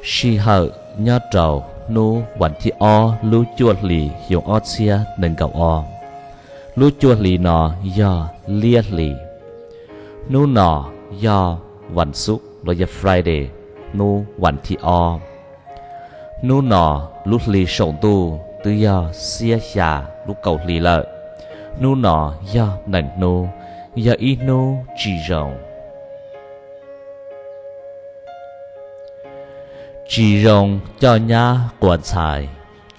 Sij hawm nyob rau hnub vas thib ob lub cuaj hlis xyoo ob txhiab nees nkaum ob. Lub cuaj hlis no yog liab hlis. Hnub no yog vas xuv los yog Friday, hnub vas thib ob. Hnub no lub hli saum ntuj twb yog xiab xya lub kaum hli lawm. Hnub no yog nees hnub, yog ib hnub tsis zoo. Tsis zoo coj nyab quas ntxhais,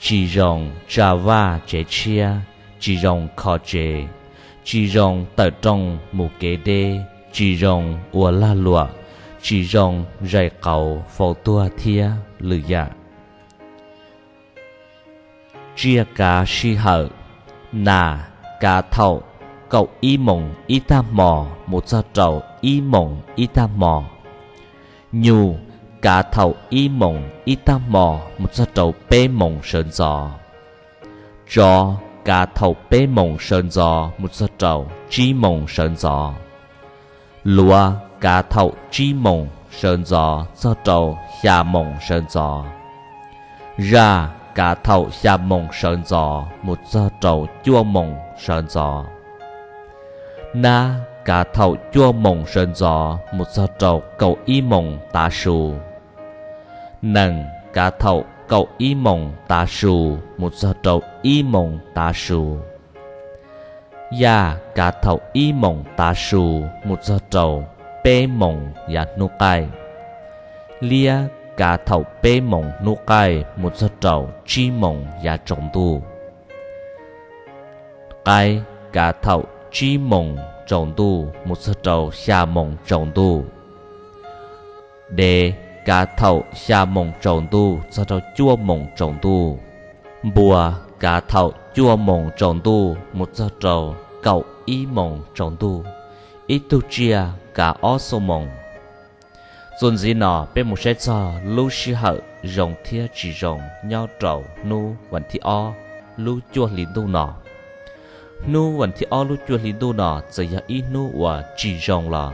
tsis zoo tsa vaj tsev tshiab, tsis zoo kho tsev, tsis zoo tawm rooj mus kev deb, tsis zoo ua lag luam, tsis zoo zais qauv faus tuag thiab lwm yam. Tsiaj kav sij hawm: nas kav thaum kaum ib moos ib tag hmo mus txog rau ib moos ib tag hmo. Nyuj kav thaum ib moos ib tag hmo mus txog rau peb moos sawv ntxov. Tsov kav thaum peb moos sawv ntxov mus txog rau tsib moos sawv ntxov. Luav kav thaum tsib moos sawv ntxov txog rau xya moos sawv ntxov. Zaj kav thaum xya moos sawv ntxov mus txog rau cuaj moos sawv ntxov. Nab kav thaum cuaj moos sawv ntxov mus txog rau kaum ib moos tav su. Nees kav thaum kaum ib moos tav su mus txog rau ib moos tav su. Yaj kav thaum ib moos tav su mus txog rau peb moos yav hnub qaij. Liab kav thaum peb moos hnub qaij mus txog rau tsib moos yav tsaus ntuj. Qaib kav thaum tsib moos tsaus ntuj mus txog rau xya moos tsaus ntuj. Dev kav thaum xya moos tsaus ntuj txog rau cuaj moos tsaus ntuj. Npua kav thaum cuaj moos tsaus ntuj mus txog rau kaum ib moos tsaus ntuj. Ib tug tsiaj kav ob xuab moos. Txuas ntxiv no peb mus saib txog lub sij hawm zoo thiab tsis zoo nyob rau hnub vas thib ob lub cuaj hli ntuj no. Hnub vas thib ob lub cuaj hli ntuj no txawm yog ib hnub uas tsis zoo los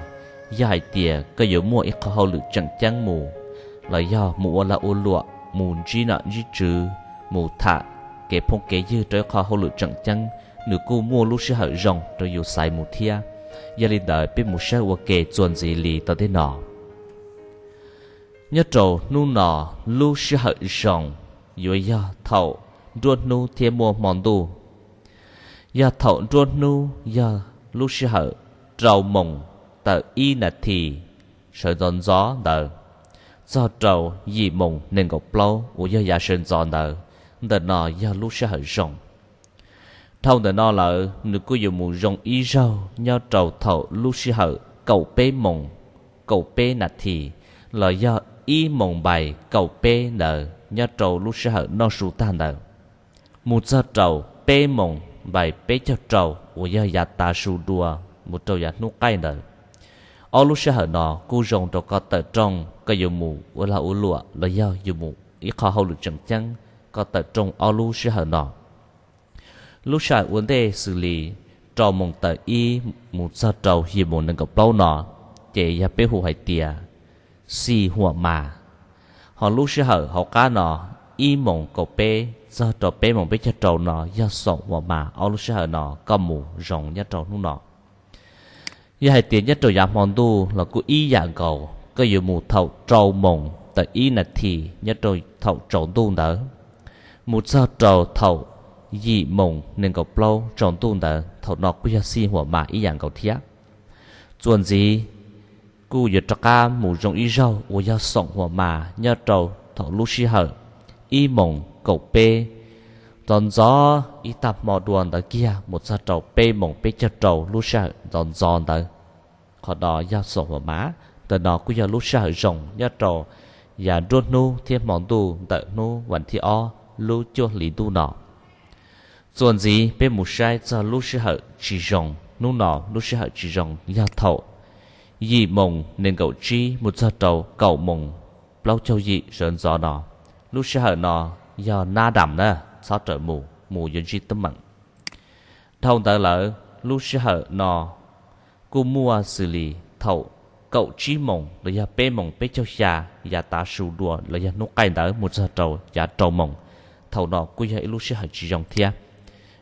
yog hais tias koj yuav muaj ib qho hauj lwm tseem ceeb mus, los yog mus ua lag ua luam, mus ntsib nom ntsib tswv, mus tham kev phooj kev ywg rau ib qho hauj lwm tseem ceeb, nws kuj muaj lub sij hawm zoo rau yus xaiv mus thiab. Yog li ntawd peb mus saib ua ke txuas ntxiv li tom ntej no. Nyob rau hnub no, lub sij hawm zoo yuav yog thaum nruab hnub thiab muaj hmo ntuj. Yog thaum nruab hnub yog lub sij hawm rau moos tawm ib nas this sawv ntxov ntxov ntawd, txog rau yim moos nees nkaum plaub uas yog yav sawv ntxov ntawd, ntawm no yog lub sij hawm zoo. Dhau ntawm no lawm nws kuj yuav mus zoo ib zaug nyob rau thaum lub sij hawm kaum peb moos kaum peb nas this los yog ib moos npais kaum peb ntawd nyob rau lub sij hawm noj su tag ntawd, mus txog rau peb moos npais peb caug rau uas yog yav tav su dua mus rau yav hnub qaij ntawd. Ob lub sij hawm no kuj zoo rau koj tawm rooj, koj yuav mus ua lag ua luam los yog yuav mus ib qho hauj lwm tseem ceeb, koj tawm rooj ob lub sij hawm no. Lub sij hawm ua ntej xws li rau moos tawm ib mus txog rau yim moos nees nkaum plaub no, ces yog peb hu hais tias xij huam mas. Ho lub sij hawm hauv qab no, ib moos kaum peb txog rau peb moos peb caug rau no yog xoom huam mas. Ob lub sij hawm no koj mus zoo nyob rau hnub no. Yog hais tias nyob rau yav hmo ntuj los kuj ib yam nkaus, koj yuav mus thaum rau moos tawm ib nas this nyob rau thaum tsaus ntuj ntawd, mus txog rau thaum yim moos nees nkaum plaub tsaus ntuj ntawd, thaum no kuj yog xij huam mas ib yam nkaus thiab. Txuas ntxiv kuj yuav rov qab mus zoo ib zaug uas yog xoom huam mas nyob rau thaum lub sij hawm ib moos kaum peb ntxov ntxov ib tag hmo dua ntawd kiag mus txog rau peb moos peb caug rau lub sij hawm ntxov ntxov ntawd. Qhov no yog xoom huam mas, ntawm no kuj yog lub sij hawm zoo nyob rau yav nruab hnub thiab hmo ntuj ntawm hnub vas thib ob lub cuaj hlis ntuj no. Txuas ntxiv peb mus saib txog lub sij hawm tsis zoo. Hnub no lub sij hawm tsis zoo yog thaum yim moos nees nkaum tsib mus txog rau kaum moos plaub caug yim sawv ntxov no. Lub sij hawm no yog nab dam na, txhob rawm mus, mus yuav ntsib teeb meem. Dhau ntawd lawm, lub sij hawm no kuj muaj xws li thaum kaum tsib moos los yog peb moos peb caug xya, yav tav su dua los yog hnub qaij ntawd mus txog rau yav rau moos, thaum no kuj yog ib lub sij hawm tsis zoo thiab.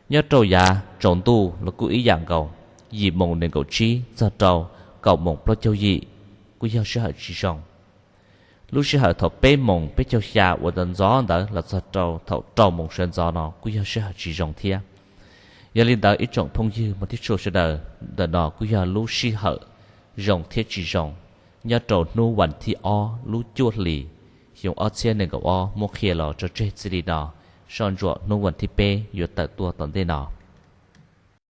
Nyob rau yav tsaus ntuj los kuj ib yam nkaus, yim moos nees nkaum tsib txog rau kaum moos plaub caug yim kuj yog sij hawm tsis zoo. Lub sij hawm thaum peb moos peb caug xya uas ntxov ntxov ntawd los txog rau thaum rau moos sawv ntxov no kuj yog sij hawm tsis zoo thiab. Yog li ntawd ib tsoom phooj ywg mog thiab tshua sawv daws, ntawm no kuj yog lub sij hawm zoo thiab tsis zoo nyob rau hnub vas thib ob lub cuaj hlis xyoo ob txhiab nees nkaum ob muab qhia los tso tseg txij li no, soj ntsuam hnub vas thib peb yuav tawm tuaj tom ntej no.